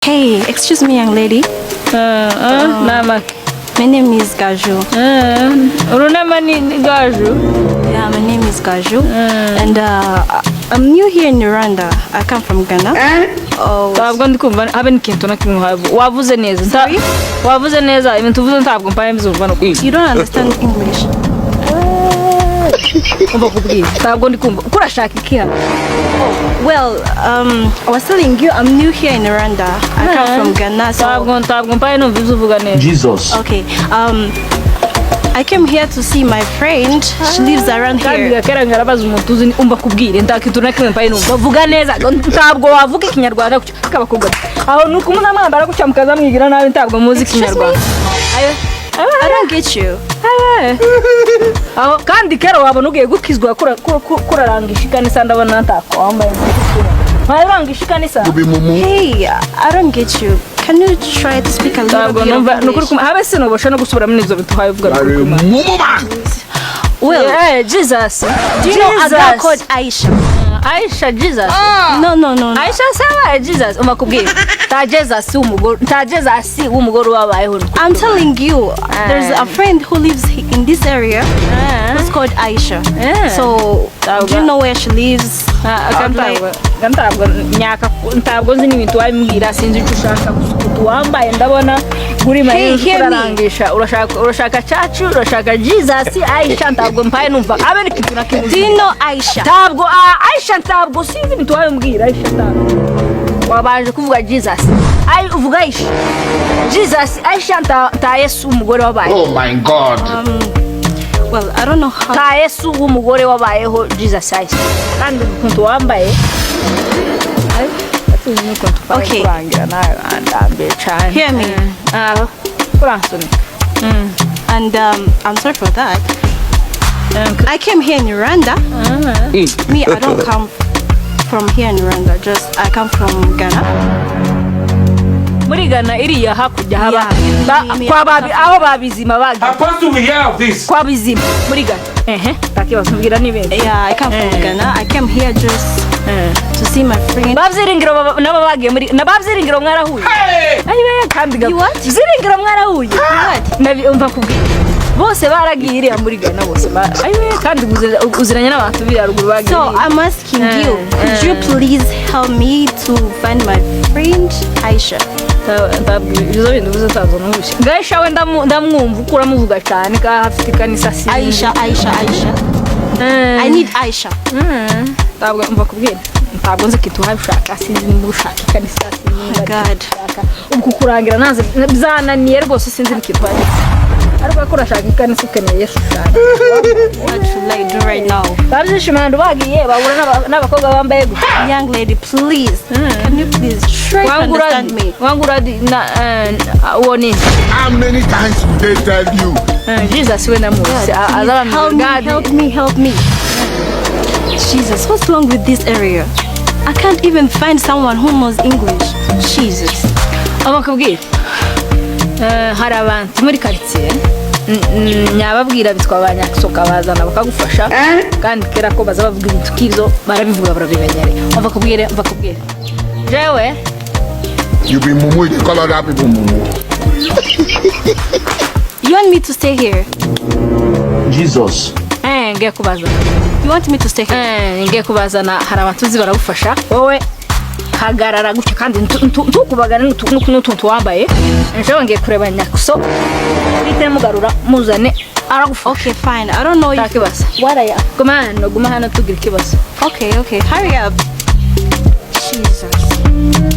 Hey, excuse me, young lady. Namake. My name is Gaju. Urunama ni Gaju. Yeah, my name is Gaju. And I'm new here in Rwanda. I come from Ghana. Oh, Ntabwo ndi kumva habe n'ikintu na kimwe wavuze neza. Wavuze neza, ibintu uvuze ntabwo mpaye mbyumva no you don't understand English. Umva kubwira, ntabwo ndi kumva uko urashaka iki hano. Well, I was telling you I'm new here in Rwanda. I come from Ghana. So Ntabwo mpaye numva ibyo uvuga neza. Jesus. Okay. I came here to see my friend. She lives around Kandi here. Gakera ngarabaza umuntu uzi. Umva kubwire, nta kintu na kimwe mpaye numva. Vuga neza, ntabwo wavuga Ikinyarwanda gutyo akabakobwa aho ni uko mwambara gutya mukaza mwigira nabi, ntabwo muzi Excuse me? Ikinyarwanda. Ayo. I don't get you. Aho kandi kera wabona ugiye gukizwa kurarangisha ikanisa, ndabona ntako wambaye, mpaye urangisha ikanisa. You be mumu. Hey, I don't get you. Can you try to speak a little Ntabwo bit of numva ni ukuri English? Habe sinubasha no gusubiramo n'ibyo bintu uhaye uvuga, ni You ukuri are a kumwe. mumu man. Well, Jesus. Do you know a girl Jesus. called Aisha? Aisha Jesus. No. Aisha sabaye Jesus. Umva kubwira, nta Jesus w'umugore, nta Jesus w'umugore wabayeho. I'm telling you, there's a friend who lives in this area who's called Aisha. So, do you know where she lives? Ntabwo nyaka, ntabwo nzi n'ibintu wabimbwira, sinzi icyo ushaka gusa ukuntu wambaye ndabona uri Hey, hear me. urarangisha, urashaka cacu, urashaka Jesus Aisha, ntabwo mpaye numva abe n'ikintu na kimwe. Do you know Aisha? Ntabwo Aisha, ntabwo sinzi ibintu wabimbwira. Aisha, ntabwo wabanje kuvuga Jesus. Ay, uvuga Aisha Jesus Aisha, nta Yesu w'umugore wabaye. Oh my God. Well, I don't know how. Nta Yesu w'umugore wabayeho Jesus Aisha, kandi ukuntu wambaye. Ay, atuzi n'ukuntu twari kurangira nawe andambiye cyane. Hear me. Aho kuransunika. And I'm sorry for that. I came here in Rwanda. Me, I don't come from here in Rwanda. Just I come from Ghana. Muri Ghana iriya hakurya haba Yeah. Kwa babi aho babizima bagiye. Supposed to hear of this. Kwa bizima muri Ghana, ehe, ntakibazo, mbwira n'ibindi. Yeah, I come from Ghana. I came here just to see my friend. Babyiringiro nabo bagiye muri na babyiringiro mwarahuye? Ayiwe, kandi You what? Byiringiro mwarahuye? What? Nabi, umva kubwira, bose baragiye iriya muri Ghana bose ayiwe, kandi uziranye n'abantu biriya ruguru bagiye. So I'm asking you, could you please help me to find my friend Aisha? Ntabwo ibyo bintu uvuze ntabwo numvise. Gaisha we ndamwumva uko uramuvuga cyane ka afite ikanisa si Aisha, Aisha, Aisha. I need Aisha. Ntabwo, mva kubwira, ntabwo nzi ikintu ushaka, sinzi niba ushaka ikanisa, sinzi niba ari God. ushaka ubwo kurangira nanze byananiye rwose, sinzi n'ikintu uhaye, ariko ko urashaka ikanisa ukeneye Yesu cyane. What should I do right now? Babyishimiye abantu bagiye bahura n'abakobwa bambaye gutya. Young lady, please. Can you please try to understand me? Wangura na uwo ni How many times will they tell you? Jesus we ndamuzi. Please help me, help me, help me. Jesus, what's wrong with this area? I can't even find someone who knows English. Jesus. Amakubwira, hari abantu muri karitsiye nyababwira bitwa ba nyakisoka, bazana bakagufasha, kandi kera ko baza bavuga ibintu k'ibyo barabivuga barabimenyere. Umva kubwire, umva kubwire jewe. You be mumu, you dey call other people mumu. You want me to stay here? Jesus. Ngiye kubazana. You want me to stay here? Ngiye kubazana, hari abantu uzi baragufasha. Wowe hagarara gutya kandi ntukubagane n'utuntu wambaye. Jewe ngiye kureba nyakuso, bite mugarura muzane aragufasha. Okay, fine. I don't know Nta if. kibazo. What are you? Guma hano, guma hano, tugira ikibazo. Okay. Hurry up. Jesus.